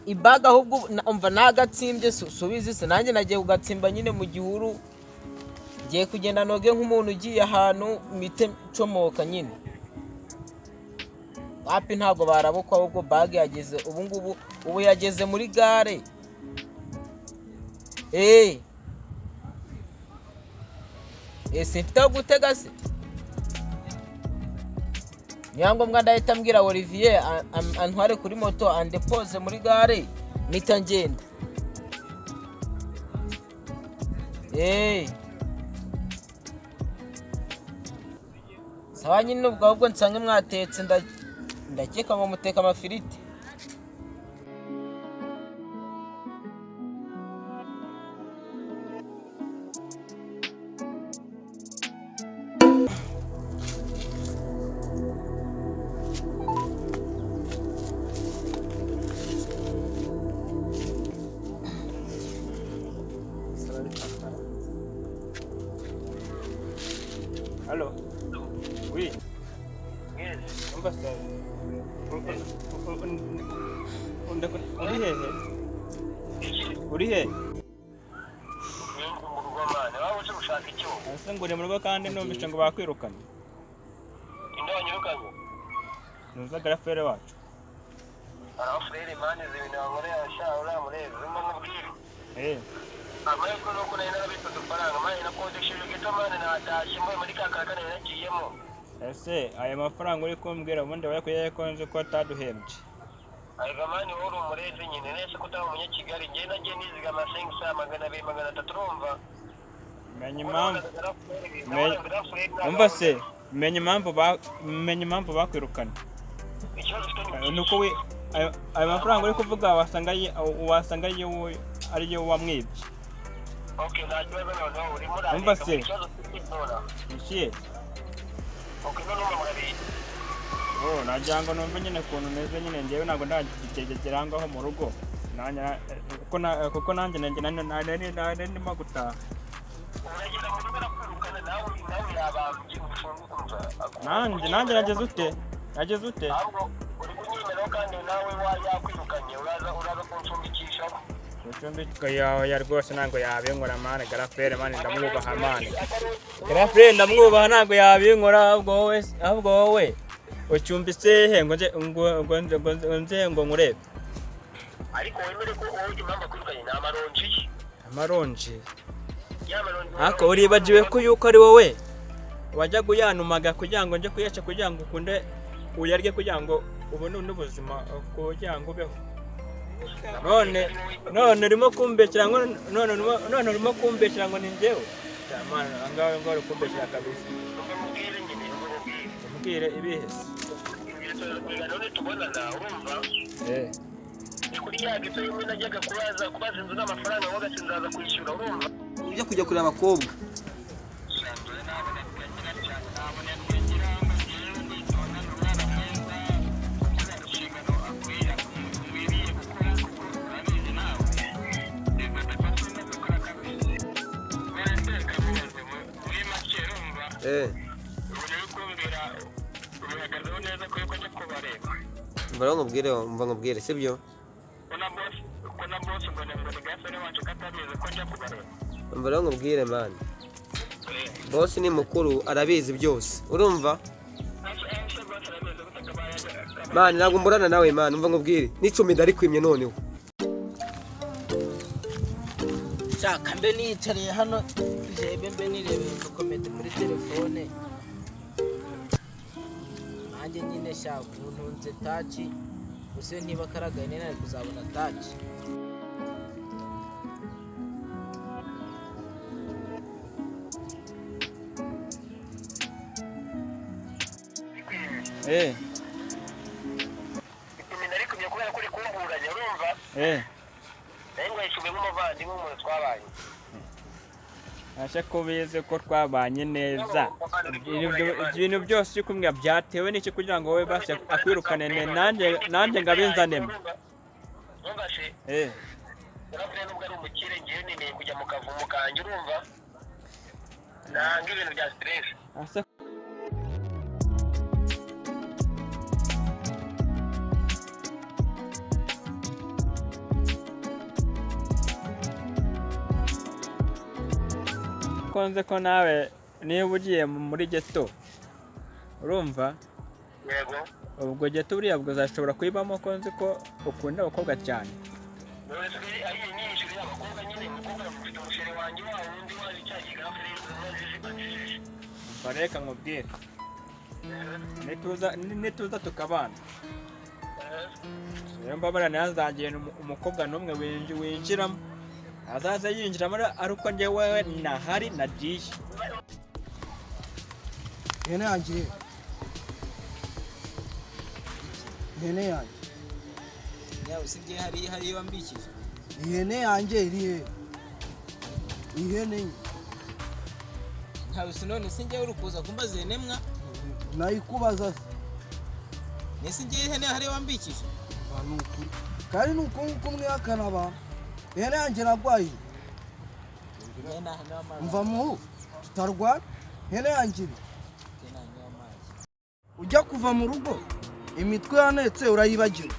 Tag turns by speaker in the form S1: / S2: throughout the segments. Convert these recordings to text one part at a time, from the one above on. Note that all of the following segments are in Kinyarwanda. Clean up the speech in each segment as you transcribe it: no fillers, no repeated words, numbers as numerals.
S1: Ibaga ahubwo umva nagatsimbye, subizi se nanjye nagiye kugatsimba nyine mu gihuru, ngiye kugenda noge nk'umuntu ugiye ahantu mite ncomoka nyine. Wapi, ntabwo barabukwa, ahubwo bag yageze ubu ngubu, ubu yageze muri gare. Simfite aho gutega se? Niba ngombwa ndahita mbwira Olivier antware kuri moto, andepose muri gare, mpita ngenda. Sawa nyine, ubwo ahubwo nsange mwatetse, ndakeka ngo muteka amafiriti.
S2: Allo? Oui. Umva se. Uri hehe? Uri hehe?
S3: Mu rugo mani, waba uje gushaka icyo?
S2: Ese ngo uri mu rugo kandi numvise ngo bakwirukanye?
S3: Inde wanyirukanye?
S2: Nuza garafere wacu.
S3: Arafurere mani, izi bintu wankoreye sha, uriya murezi urimo nkubwire. Amahirwe nuko nari narabitse udufaranga mani, nakodesheje geto mani, natashye mvuye muri ka karaka nari nagiyemo.
S2: Ese aya mafaranga uri kumbwira ubundi wayakuye ko nzi ko ataduhembye?
S3: Arega mani, wowe uri umurezi nyine, nese ko utaba umunyakigali? Njyewe nagiye nizigama 500, 200, 300, urumva?
S2: Menya impamvu. Umva se, menya impamvu bakwirukanye.
S3: Ikibazo ufite ni
S2: Ni uko we ayo mafaranga uri kuvuga wasanga ariyo wamwibye.
S3: Okay, nta kibazo, noneho urimo
S2: Umva
S3: urandika
S2: se.
S3: ikibazo ufite nora.
S2: Ikihe?
S3: Okay, none umva.
S2: Oh, nagira ngo numve nyine ukuntu umeze nyine, njyewe ntabwo ndagera ngaho mu rugo. Nanjye kuko nanjye nari ndimo gutaha.
S3: Uragera mu rugo arakwirukana, nawe yabambye ufunguka.
S2: Nanjye nageze ute? Nageze ute?
S3: Ahubwo uri kunyemeraho kandi nawe yakwirukanye, uraza kuncumbikishaho.
S2: Ucumbika yawe ya rwose ntabwo yabinkora mani, garafere mani ndamwubaha mani. Garafere ndamwubaha, ntabwo yabinkora, ahubwo wowe ucumbitse he ngo nze ngo nkurebe?
S3: Ariko wemere ko wowe impamvu akwirukanye ni amaronji ye.
S2: Amaronji.
S3: Ya maronji.
S2: Ariko uribagiwe ko yuko ari wowe wajyaga uyanumaga kugira ngo njye kuyaca, kugira ngo ukunde uyarye, kugira ngo ubone n'ubuzima, kugira ngo ubeho. None urimo kumbeshyera ngo none urimo kumbeshyera ngo ni njyewe. Mana, aha ngaha ngo uri kumbeshyera kabisa.
S3: Umubwire nyine, umubwire.
S2: Umbwire ibihe?
S3: Ibyo tuza kubiganiraho nitubonana, urumva? Ni kuri ya geto imwe najyaga kubaza inzu n'amafaranga, wowe ugati nzaza kwishyura, urumva?
S1: Ujya kujya kureba abakobwa.
S4: Umva rero nkubwire, umva nkubwire, sibyo? Umva rero nkubwire mani, bosi ni mukuru, arabizi byose, urumva? Mani, ntabwo mburana nawe mani, umva nkubwire, n'icumi ndarikwimye noneho.
S1: Shaka mbe niyicariye hano jebe, mbe nirebera komedi muri telefone nanjye nyine. Shaka ubu ntunze touch gusa, iyo ntiba karagaye nari kuzabona touch.
S3: Icumi narikumye kubera ko uri kumburanya, urumva? Nawe ngo yishyuwe nk'umuvandimwe w'umuntu twabanye.
S2: Ese ko bizi ko twabanye neza, ibintu byose uri kumbwira byatewe n'iki kugira ngo wowe basi akwirukane, nanjye ngabinzanemo?
S3: Urumva se? Urabona, nubwo ari umukire, ngewe nemeye kujya mu kavumo kanjye, urumva? Nanga ibintu bya stress.
S2: Ese ko nzi ko nawe niba ugiye muri geto, urumva?
S3: Yego.
S2: Ubwo geto buriya bwo uzashobora kuyibamo, ko nzi ko ukunda abakobwa cyane?
S3: None se ari nyinshi abakobwa nyine, umukobwa mufite umusheri wanjye wa wundi waje cya gigafure umwe.
S2: Umva, reka nkubwire, nituza tukabana rero, mbabara ntihazagenda umukobwa n'umwe winjiramo, azaza yinjiramo ari uko njyewe nahari nagiye.
S5: Ihene yanjye iri he? Ihene yanjye.
S1: Yawe usibye hari iyo wambikije.
S5: Ihene yanjye iri he? Ihene nye.
S1: Ntawe si none se njyewe uri kuza kumbaza ihene mwa?
S5: Nayikubaza se?
S1: Nese njyewe ihene hari iyo wambikije?
S5: Mva, ni ukuri kandi ni uko nguko mwihakana abantu. Ihene yanjye narwaye.
S1: Njyewe nta hene w'amazi.
S5: Mva muhu tutarwana, ihene yanjye iri.
S1: Njyewe nta hene w'amazi.
S5: Ujya kuva mu rugo imitwe yanetse urayibagirwa.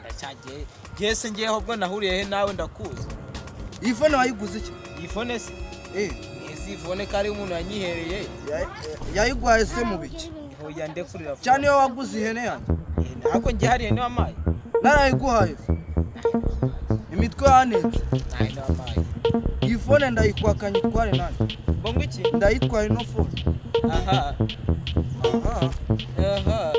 S1: Ndacyagiye njyewe se, njyewe ahubwo nahuriye he nawe? Ndakuzi.
S5: Iyi phone wayiguze iki?
S1: Iyi phone se?
S5: Eh.
S1: Ese iyi phone ko ari umuntu yanyihereye?
S5: Yayiguhaye se mu biki?
S1: Hoya, ndekurira.
S5: Cyane iyo waguze ihene yanjye.
S1: Ntabwo njye hari ihene wamaye.
S5: Narayiguhaye se? Imitwe yanetse.
S1: Nta hene wamaye.
S5: Iyi phone ndayikwaka nyitware nanjye.
S1: Ngo ngwiki?
S5: Ndayitwara ino phone.
S1: Aha.
S5: Aha.
S1: Aha.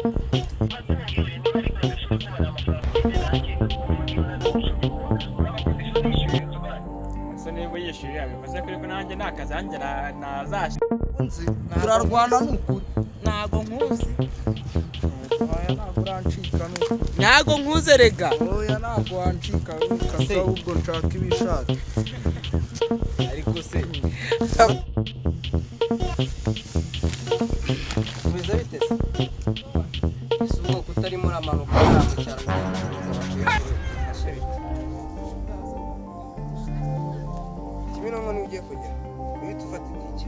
S2: Ese niba uyishyurira bivuze ko nanjye nta kazi nanjye nazashyira?
S5: Nzi turarwana ni ukuri.
S1: Ntago nkuzi.
S5: Oya, ntabwo urancika ni ukuri.
S1: Ntago nkuze rega.
S5: Oya, ntabwo wancika ukasa.
S1: Se.
S5: Ahubwo nshaka ibishaka.
S1: Ariko se
S4: Bimeze bite se? Ese ubwoko utarimo uramanuka hariya mu cyaro gusuhuza abakecuru bifashe bite? Kimironko niho ugiye kugera, uhita ufata itike.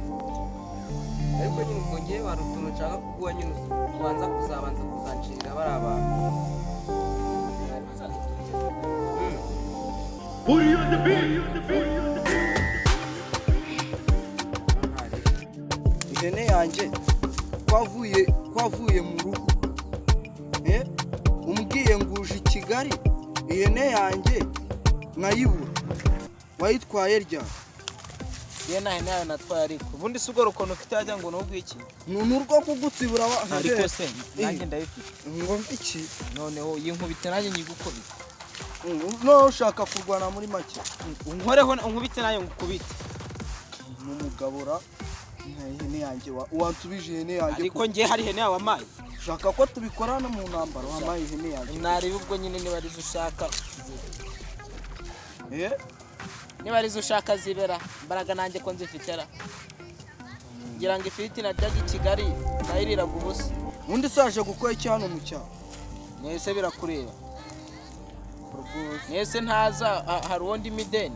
S4: Ariko nyine ubwo ngewe hari utuntu nshaka kuguha nyine, ubanza kuzabanza kuzancirira bariya bantu.
S5: Ihene yanjye, kwavuye mu rugo, eh, umbwiye ngo uje i Kigali, ihene yanjye nkayibura, wayitwaye ryari?
S1: Njyewe nta hene yawe natwaye, ariko ubundi si ubwo rukono ufite wajya ngo ni ubw'iki?
S5: Ni urwo kugutsibura wa.
S1: Ariko se nanjye ndayifite.
S5: Ngo iki?
S1: Noneho iyi nkubite nanjye nyigukubite.
S5: Noneho ushaka kurwana muri make.
S1: Unkoreho unkubite nanjye ngukubite.
S5: N'umugabura nka ihene yanjye wansubije ihene yanjye?
S1: Ariko njye hari ihene yawe wamaye?
S5: Ushaka ko tubikorana mu ntambara? Wampaye ihene yanjye.
S1: Nareba ubwo nyine niba arizo ushaka.
S5: Eh.
S1: Niba arizo ushaka zibera imbaraga, nanjye ko nzifitera, ngira ngo ifiriti naryaga i Kigali nayiriraga ubusa.
S5: Undi saje gukora iki hano mu cyaro?
S1: Mwese birakureba.
S5: Rwose.
S1: Mwese ntaza hari uwo ndimo ideni.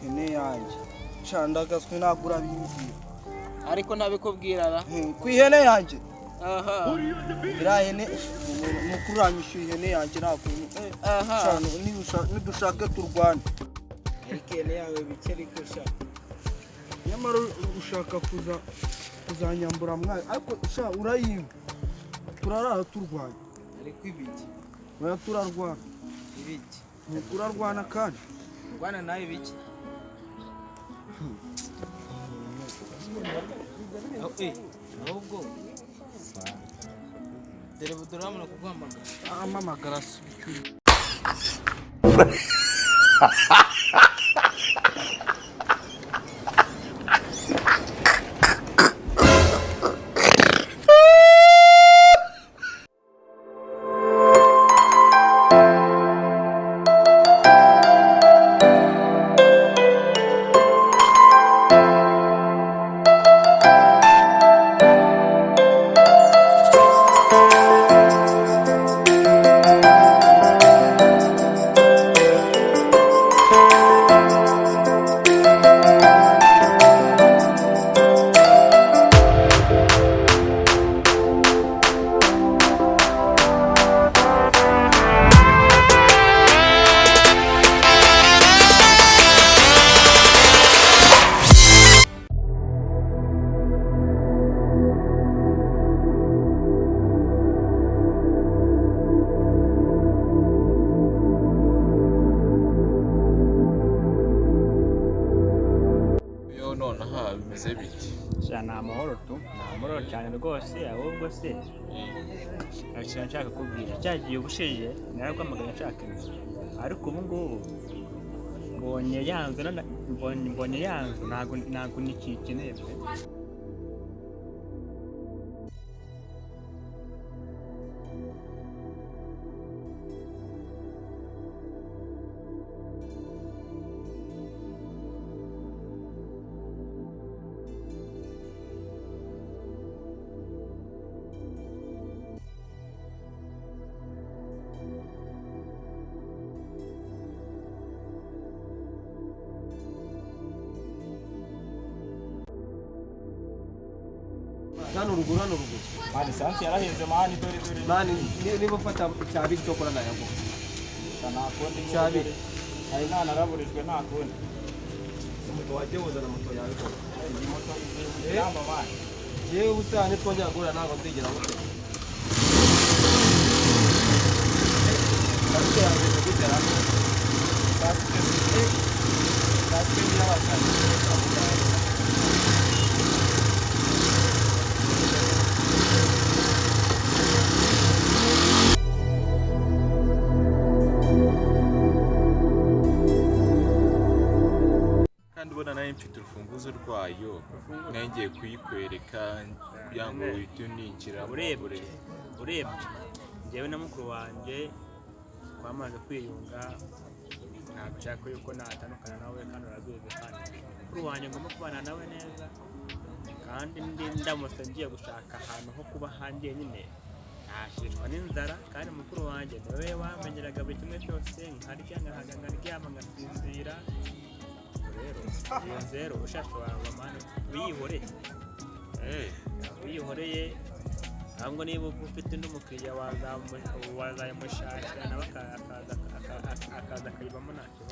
S5: Ihene yanjye candagazwe, ntabwo urabimbwira.
S1: Ariko ntabikubwira ra.
S5: Ku ihene yanjye.
S1: Aha.
S5: Iriya hene ni ukuri uranyishyuye ihene yanjye, ntabwo
S1: Aha.
S5: Shano, nidushake turwane.
S1: Ariko ihene yawe bike ariko sha.
S5: Nyamara ushaka kuza kuzanyambura mwayo, ariko sha urayimba turarara turwanya.
S1: Ariko ibiki?
S5: Oya, turarwana.
S1: Ibiki?
S5: Ni turarwana kandi.
S1: Rwana nawe ibiki? Ahubwo dore buduramuna kuguhamagara.
S5: Ampamagara si icyuri.
S6: Bimeze biti?
S2: Sha, ni amahoro tu, ni amahoro cyane rwose. Ahubwo se hari ikintu nshaka kukubwira. Cyagiye ubushize naraguhamagaye nshaka inzu, ariko ubu ngubu mbonye ya nzu mbonye ya nzu, ntabwo nikikeneye pe.
S4: Hano ruguru, hano ruguru.
S7: Man, esansi yarahenze man, dore dore.
S4: Man, niba ufata icyabiri cyo kora nayaguha.
S7: Nta kundi nyine.
S4: Icyabiri.
S7: Dore. Hari ntanaraburijwe, nta kundi.
S4: Moto wajye wuzana moto yawe koko.
S7: Iyi moto ivuye mu kiramba man.
S4: Yewe, ubutaha nitwongera guhura ntabwo nzigera ngutega. Kasike yawe imeze gute ra?
S7: Kasike kasike ni iy'abasazi.
S6: Kandi ubona nawe mfite urufunguzo rwayo, nawe ngiye kuyikwereka kugira ngo uhite uninjiramo.
S2: Urebye njyewe na mukuru wanjye twamaze kwiyunga, ntabwo nshaka yuko natandukana nawe, kandi urabizi, kandi mukuru wanjye ngomba kubana nawe neza. Kandi ndi ndamutse ngiye gushaka ahantu ho kuba hanjye nyine nashishwa n'inzara, kandi mukuru wanjye niwe wamenyeraga buri kimwe cyose, nkarya, nkahaga, nkaryama, ngasinzira. Ubwo rero iyo nzu rero ushatse wawe man uyihoreye. Uyihoreye, ahubwo niba ufite undi mukiriya wazayimushakira nawe akaza akayibamo, nta kibazo.